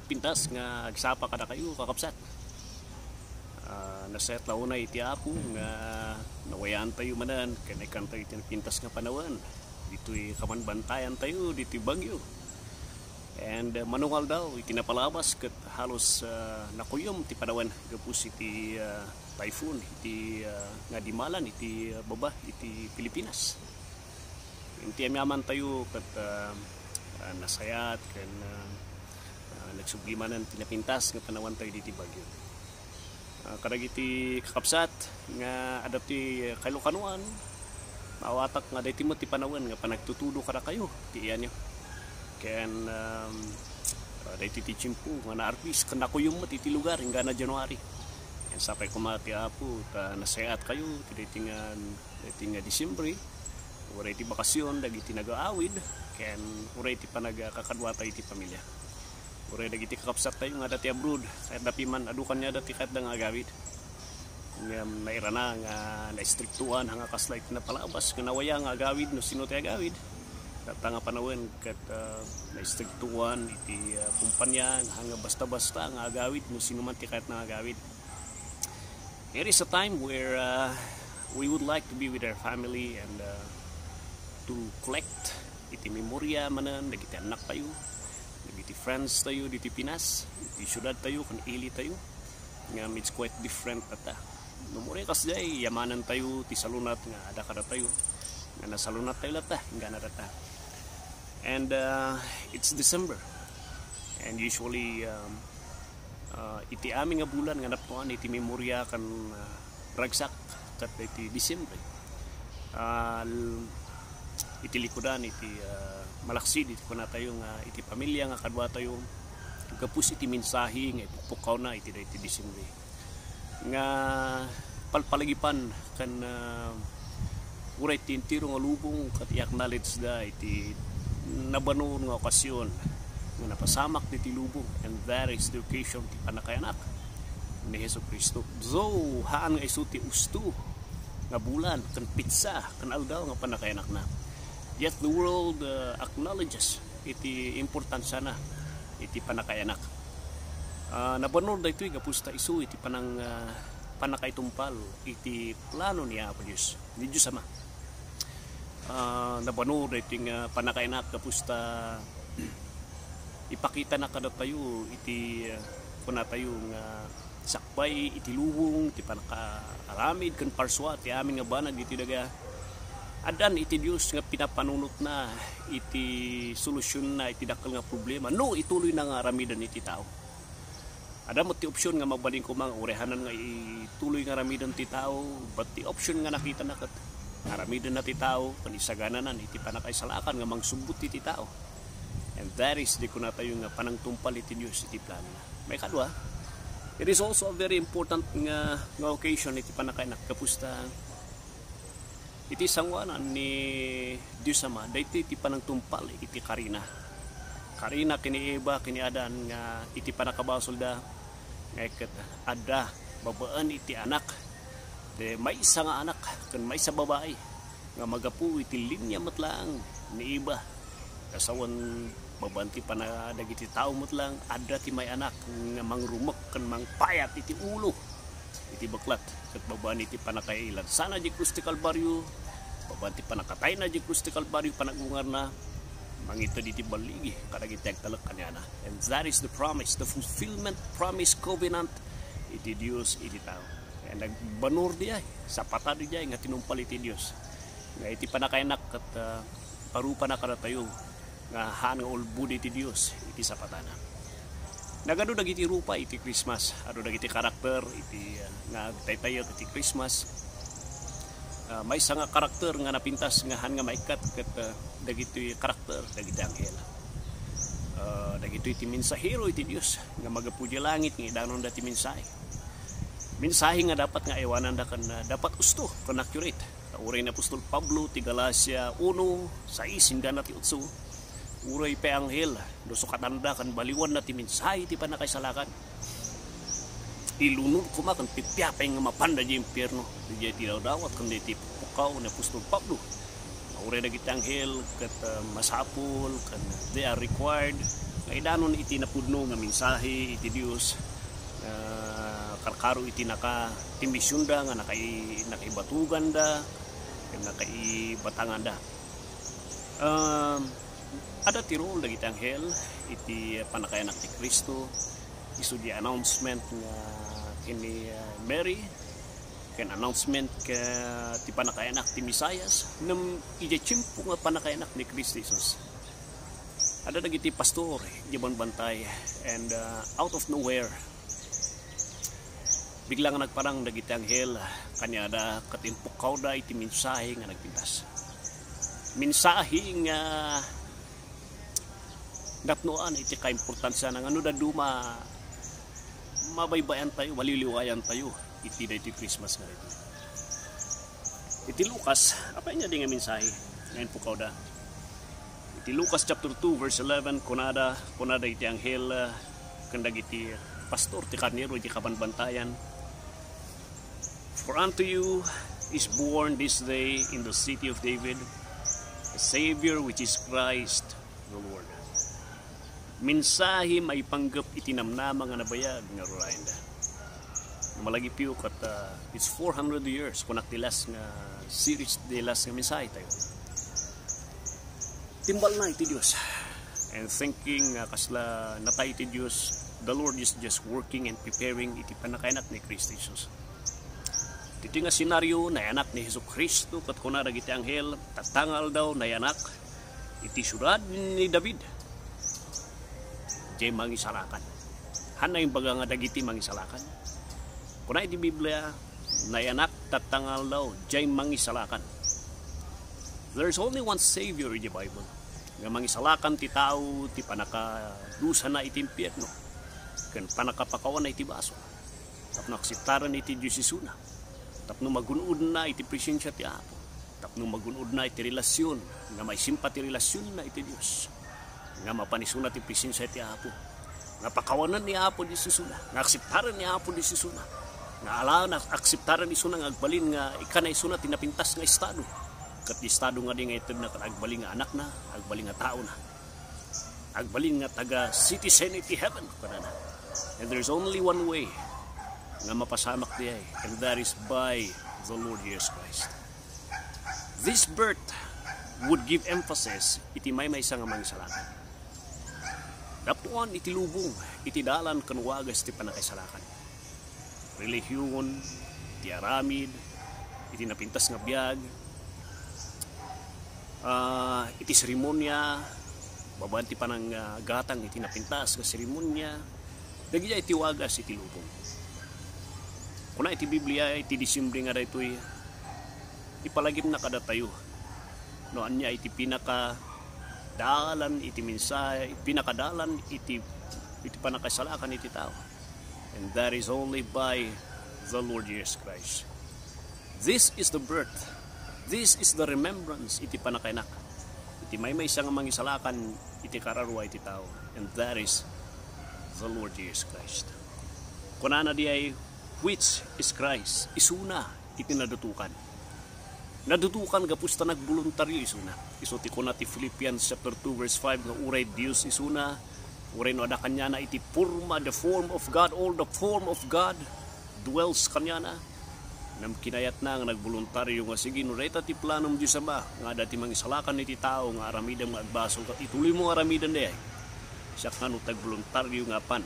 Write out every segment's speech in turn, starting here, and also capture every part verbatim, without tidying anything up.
Pintas nga agsapa kadakayo, kakabsat. Ah, nasayaat la unay iti Apo nga nawayaantayo manen ken naikantayo iti napintas nga panawen ditoy kabanbantayantayo ditoy bagyo. And, ah, mano nga aldaw iti napalabas ket halos, ah, nakuyom ti panawen gapu iti, ah, typhoon iti, ah, nga dimalan iti, ah, baba iti Pilipinas. Iti amiamantayo ket, ah, ah, nasayaat ken, ah, ah, nagsubli manen ti napintas nga panawantayo ditoy bagyo. Ah, kadagiti kakabsat nga adda ti kailokanoan, maawatak nga daytoy met ti panawen nga panagtutudo kadakayo ti iyanyo. Ken, um, ah, daytoy ti tiempo nga naarbis ken nakuyom met iti lugar inggana January. Ken sapay koma ti Apo ta nasayaatkayo ti daytoy nga, daytoy nga Disyembre, uray ti bakasion dagiti nagaawid, ken uray ti panagkakaduatayo iti pamilya. Uray dagiti kakabsattayo nga adda ti abroad, kayatda piman, adu kaniada ti kayatda nga agawid. Ngem nairana nga naistriktoan nga kasla iti napalabas nga nawaya nga agawid no sino ti agawid. Dayta nga panawen ket, ah, naistriktoan iti, ah, kumpanya nga basta-basta nga agawid no sino man ti kayatna nga agawid. It is a time where, uh, we would like to be with our family and, uh, to collect iti memoria manen dagiti annaktayo, dagiti friends tayo ditoy Pinas, iti siudad tayo ken ili tayo. Ngem it's quite different latta. No uray kasdiay, yamanantayo ti salunat nga adda kadatayo, nga nasalunattayo latta, inggana dayta. And, uh, it's December. And usually, um, Ah, iti amin nga bulan nga napnoan iti memoria ken, ah, ragsak ket iti Disyembre. Ah, l-, iti likudan iti, ah, malaksid iti kunatayo nga iti pamilya nga kaduatayo gapu iti mensahe nga ipukpukkawna iti daytoy Disyembre. Nga palpalagipan ken, ah, uray ti entero nga lubong ket i-acknowledge da iti nabanur nga okasion nga napasamak ditoy lubong, and that is the occasion ti pannakaayanak ni Jesu-Cristo. Though haan nga isu ti usto nga bulan ken petsa ken aldaw nga pannakaayanakna, yet the world, uh, acknowledges iti importansana iti pannakaayanak. Ah, nabanur daytoy gapu ta isu iti panang-, ah, pannakaitungpal iti plano ni Apo Dios, ni Dios Ama. Ah, nabanur daytoy nga pannakaayanak gapu ta ipakitana kadatayo iti, ah, kunatayo nga sakbay iti lubong ti pannakaaramid ken parsua ti amin nga banag ditoy daga. Addan iti Dios nga pinapanunotna iti solutionna iti dakkel nga problema no ituloyna nga aramiden iti tao. Adda met ti option nga mabalin koma nga uray haanna nga ituloy nga aramiden ti tao, but ti option nga nakitana ket aramidenna ti tao ken isagananan iti pannakaisalakan nga mangsubbot iti tao. And that is di kunatayo nga panangtungpal iti Dios iti planona. Maikadua, it is also a very important nga, nga occasion iti pannakaayanak gapu ta iti sanguanan ni Dios Ama, daytoy ti panangtungpal iti karina. Karina ken ni Eva ken ni Adan nga iti pannakabasolda nga ket adda babaen iti anak. Ti maysa nga anak ken maysa babai nga magapu iti linia met laeng ni Eva. Kasawen, babaen ti pana-, dagiti tao met laeng, adda ti may-anak nga mangrumek ken mangpayat iti ulo iti beklat. Ket babaen iti pannakailansana diay krus ti Kalbario, babaen ti pannakatayna diay krus ti Kalbario, panagungarna, mangited iti balligi kadagiti agtalek kaniana. And that is the promise, the fulfillment promise covenant iti Dios iti tao. Kaya nagbanur diay, sapata diay nga tinungpal iti Dios. Nga iti pannakaayanak ket, ah, parupana kadatayo nga haan nga ulbod iti Dios iti sapatana. Nagadu dagiti rupa iti Christmas, adu dagiti karakter iti, ah, nga agtaytayek iti Christmas. Ah, maysa nga karakter nga napintas nga haan nga maikkat ket, ah, dagiti karakter dagiti anghel. Ah, dagitoy ti mensahero iti Dios nga magapu diay langit nga idanonda ti mensahe. Mensahe nga dapat nga aywananda ken, ah, dapat usto ken accurate. Ta uray ni apostol Pablo ti Galacia uno, sais inggana ti otso, uray pay anghel, no sukatanda ken baliwanna ti mensahe ti pannakaisalakan, ilunod koma ken pipiapay nga mapanda diay impierno. Diay ti dawdawat ken diay ti pukpukkaw ni apostol Pablo. Uray dagiti anghel ket, ah, masapul ken they are required nga idanon iti napudno nga mensahe iti Dios, ah, karkaro iti naka-, ti misionda nga nakai-, nakaibatuganda ken nakaibatanganda. Um, adda ti role dagiti anghel iti pannakaayanak ni Cristo, isu di announcement nga ken ni, ah, Mary, ken announcement ket ti pannakaayanak ti Mesias, ngem idiay tiempo nga pannakaayanak ni Cristo Jesus, adda dagiti pastor idiay banbantay, and, uh, out of nowhere, bigla nga nagparang dagiti anghel kaniada ket impukkawda iti mensahe nga nagpintas. Mensahe nga napnoan iti kaimportansiana nga no dadduma, mabaybayan tayo, maliliwayan tayo iti daytoy Christmas nga daytoy. Iti Lucas, apay nga di nga mensahe nga impukkawda? Iti Lucas chapter two, verse eleven, kunada, kunada iti anghel, ah, ken dagiti pastor ti karnero iti kabanbantayan, "For unto you is born this day in the city of David a Savior, which is Christ the Lord." Mensahe maipanggep iti namnama nga nabayag nga rurayen da. Malagipyo ket, ah, it's four hundred years, kunak, di last nga series, di last nga mensahe tayo. Timbalna iti Dios. And thinking nga kasla natay iti Dios, the Lord is just working and preparing iti pannakaayanak ni Cristo Jesus. Iti nga senaryo, nayanak ni Jesu-Cristo, ket kuna dagiti anghel, "Tatta nga aldaw, nayanak iti siudad ni David jay mangisalakan." Haanna imbaga nga dagiti mangisalakan. Kuna iti Biblia, "Nayanak tatta nga aldaw jay mangisalakan." There's only one Savior in the Bible nga mangisalakan ti tao ti pannakadusana iti impierno ken pannakapakawanna iti basol. Tapno akseptaren iti Dios isuna, tapno magun-odna iti presensia ti Apo, tapno magun-odna iti relasion nga maisimpa ti relasionna iti Dios, nga mapan isuna ti presensia ti Apo, nga pakawanen ni Apo Dios isuna, nga akseptaren ni Apo Dios isuna, nga ala nga akseptaren isuna nga agbalin nga ikkana isuna ti napintas nga estado, ket ti estado nga di nga itedna ket agbalin nga anakna, agbalin nga taona. Agbalin nga taga citizen iti heaven, kunana. And there's only one way nga mapasamak diay, and that is by the Lord Jesus Christ. This birth would give emphasis iti maymaysa nga mangisalakan. Napnoan iti lubong, iti dalan ken wagas ti pannakaisalakan. Relihiyon, ti aramid, iti napintas nga biag, ah, iti seremonia, babaen ti pananggatang iti napintas nga seremonia, dagiti iti wagas iti lubong. Kuna iti Biblia, iti Disembre nga daytoy, ipalagipna kadatayo no ania iti pinakadalan iti mensahe, pinakadalan iti, iti pannakaisalakan iti tao. And that is only by the Lord Jesus Christ. This is the birth. This is the remembrance iti pannakainak iti maymaysa nga mangisalakan iti kararua iti tao. And that is the Lord Jesus Christ. Kunana diay, "Which is Christ?" Isuna iti nadutokan. Nadutokan gapu ta nagboluntario isuna. Isu ti kuna ti Philippians chapter two verse five nga uray Dios isuna, uray no adda kaniana iti forma, the form of God, all the form of God dwells kaniana. Ngem kinayatna nga nagboluntario nga, "Sige, no dayta ti planom, Dios Ama, nga adda ti mangisalakan iti tao nga aramidem nga agbasol, ket ituloymo nga aramiden dayay." Siak nga no ti agboluntario nga apan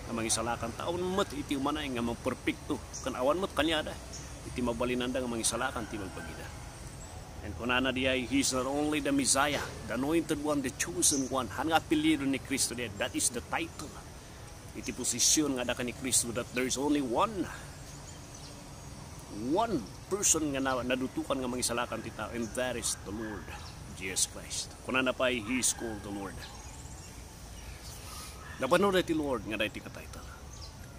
nga mangisalakan, ta awan met iti umanay nga mamperpekto, ken awan met kaniada iti mabalinanda nga mangisalakan ti bagbagida. And kunana diay, "He is not only the Messiah, the anointed one, the chosen one." Haan nga apelyido ni Cristo diay, that is the title. Iti position nga adda ken ni Cristo, that there is only one, one person nga na-, nadutokan nga mangisalakan ti tao, and that is the Lord Jesus Christ. Kunana pay, "He is called the Lord." Napano daytoy Lord nga daytoy nga title?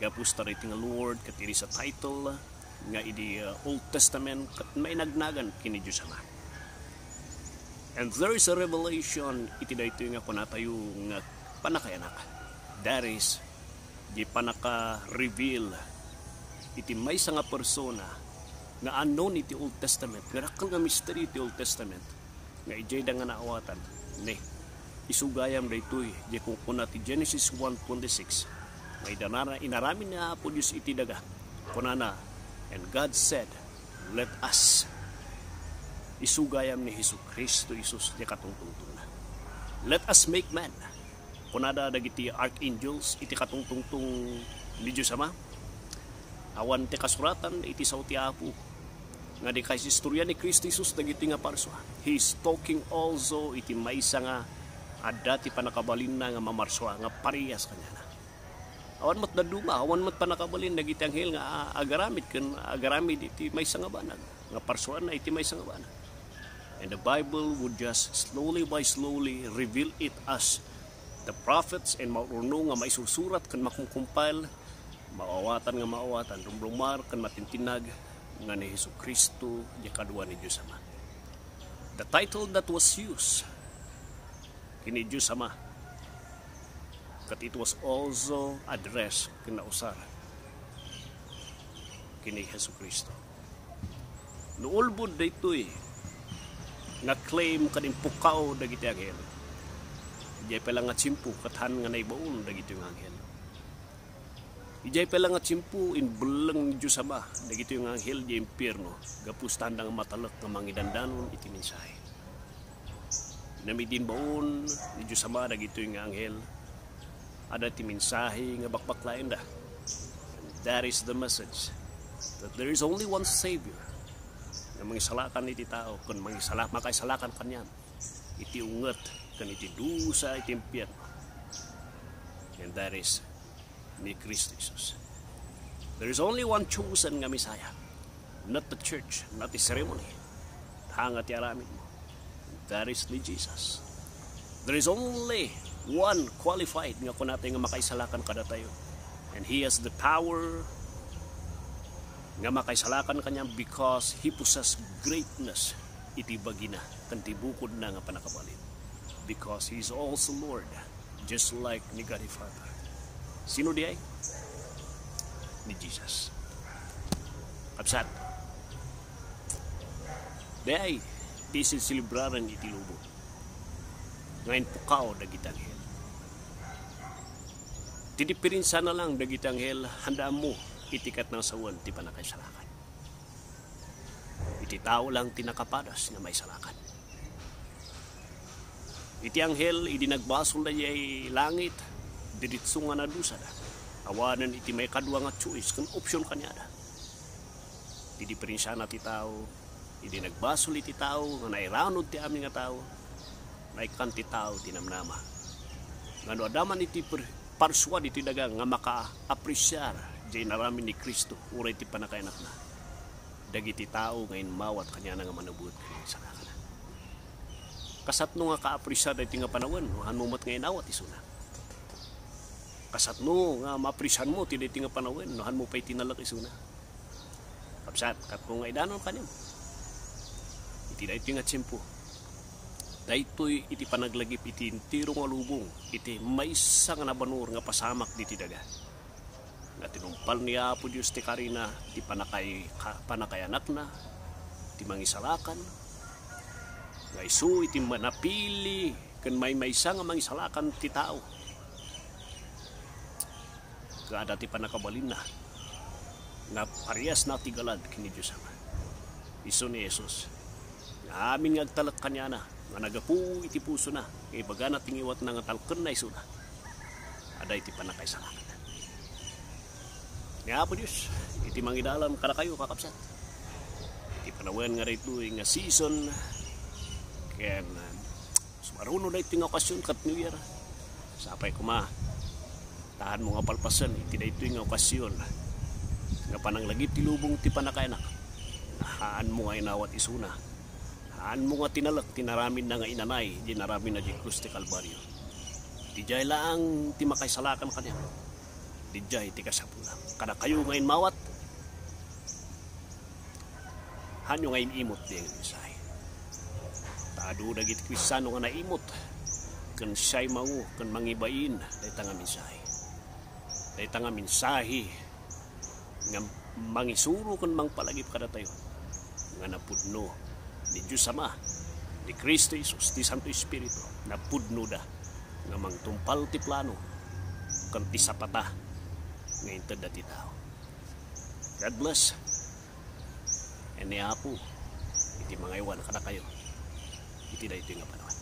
Gapu ta daytoy nga Lord ket idi sa title nga idi, uh, Old Testament ket mainagnagan ken ni Dios Ama. And there is a revelation iti daytoy nga kunatayo nga pannakainak. That is, di pannaka-reveal iti maysa nga persona nga unknown iti Old Testament, nga dakkel nga misterio iti Old Testament. nga idiay da nga naawatan. Ne, isu gayam daytoy, diay kunkuna ti Genesis one twenty-six, nga idanara-, inaramid ni Apo Dios iti daga. Kunana, "And God said, let us." Isu gayam ni Jesu-Cristo Jesus diay katungtungtongna. "Let us make man." Kunada dagiti archangels iti katungtungtong ni Dios Ama. Awan ti kasuratan iti sao ti Apo nga di kaysa istorya ni Cristo Jesus dagiti nga parsua. He is talking also iti maysa nga adda ti pannakabalinna nga mamarsua nga parehas kaniana. Awan met dadduma, awan met pannakabalin dagiti anghel nga a-, agaramid ken agaramid iti maysa nga banag, nga parsuanna iti maysa nga banag. And the Bible would just slowly by slowly reveal it as the prophets and mauruno nga maisursurat ken makumkumpile, maawatan nga maawatan, rumrumar ken matintinnag nga ni Jesu-Cristo diay kadua ni Dios Ama. The title that was used ken ni Dios Ama, ket it was also addressed ken nausar ken ni Jesu-Cristo. No ulbod daytoy nga claim ken impukkaw dagiti anghel, idiay pay la nga tiempo ket han nga naibaon dagitoy nga anghel. Idiay pay la nga tiempo, inbelleng ni Dios Ama dagitoy nga anghel idiay impierno, gapu ta haanda nga matalek nga mangidandanon iti mensahe. Ngem idi inbaon ni Dios Ama dagitoy nga anghel, adda ti mensahe nga bakbaklaenda. And that is the message, that there is only one Savior nga mangisalakan iti tao, ken mangisala-, makaisalakan kaniam iti unget ken iti dusa iti impierno. And that is ni Cristo Jesus. There is only one chosen nga Messiah, not the church, not the ceremony. Hanga ti aramidmo. That is ni Jesus. There is only one qualified nga kunatayo nga makaisalakan kadatayo. And he has the power nga makaisalakan kaniam because he possess greatness iti bagina ken ti bukodna nga pannakabalin. Because he is also Lord, just like ni God the Father. Sino diay? Ni Jesus. Kabsat, diay ti sinselebraran iti lubong nga impukkaw dagiti anghel. Ti diperensiana lang dagiti anghel, haanda ammo iti ket nasawen ti pannakaisalakan. Iti tao lang ti nakapadas nga maisalakan. Iti anghel, idi nagbasolda idiay langit, diretso nga nadusada. Awanen iti maikadua nga choice ken option kaniada. Ti diperensiana ti tao, idi nagbasol iti tao nga nairanod ti amin nga tao, naikkan ti tao ti namnama. Nga no adda man iti per-, parsua ditoy daga nga makaapresiar diay inaramid ni Cristo uray ti pannakayanakna, dagiti tao nga immawat kaniana nga manubot ken mangisalakan. Kasatno nga kaapresiar daytoy nga panawen no hanmo met nga inawat isuna? Kasatno nga maapresiarmo ti daytoy nga panawen no hanmo pay tinalek isuna? Kabsat, katno nga idanon kaniam iti daytoy nga tiempo, daytoy iti panaglagip iti entero nga lubong iti maysa nga nabanur nga pasamak ditoy daga. Nga tinumpal ni Apo Dios ti karina, ti panakay-, ka-, panakayanakna, ti mangisalakan, nga isu iti manapili ken maymaysa nga mangisalakan ti tao. Ket adda ti pannakabalinna nga parehasna ti galad ken ni Dios Ama. Isu ni Jesus nga amin nga agtalek kaniana nga naggapu iti pusona nga ibagana ti ngiwatna nga talkenna isuna. Adda iti pannakaisalakan ni Apo Dios iti mangidalan kadakayo, kakabsat, iti panawen nga daytoy nga season ken, uh, sumaruno daytoy nga okasyon ket New Year. Sapay koma ta hanmo nga palpasen iti daytoy nga okasyon nga pananglagip ti lubong ti pannakayanak. Haanmo nga inawat isuna. Haanmo nga tinalek ti inaramidna nga inanay, ti inaramidna diay krus ti Kalbario. Diay laeng ti makaisalakan kaniak. Diay ti kasapulam. Kadakayo nga immawat, haanyo nga im-imot diay nga mensahe. Ta adu dagiti Kristiano nga naimot, ken siay mango ken mangibain dayta nga mensahe. Dayta nga mensahe nga mangisuro ken mangpalagip kadatayo nga napudno ni Dios Ama Ni Cristo Jesus ti Santo Espiritu, napudnoda nga mangtungpal ti plano ken ti sapata nga intedda ti tao. God bless. Ken ni Apo iti mangaywan kadakayo iti daytoy nga panawen.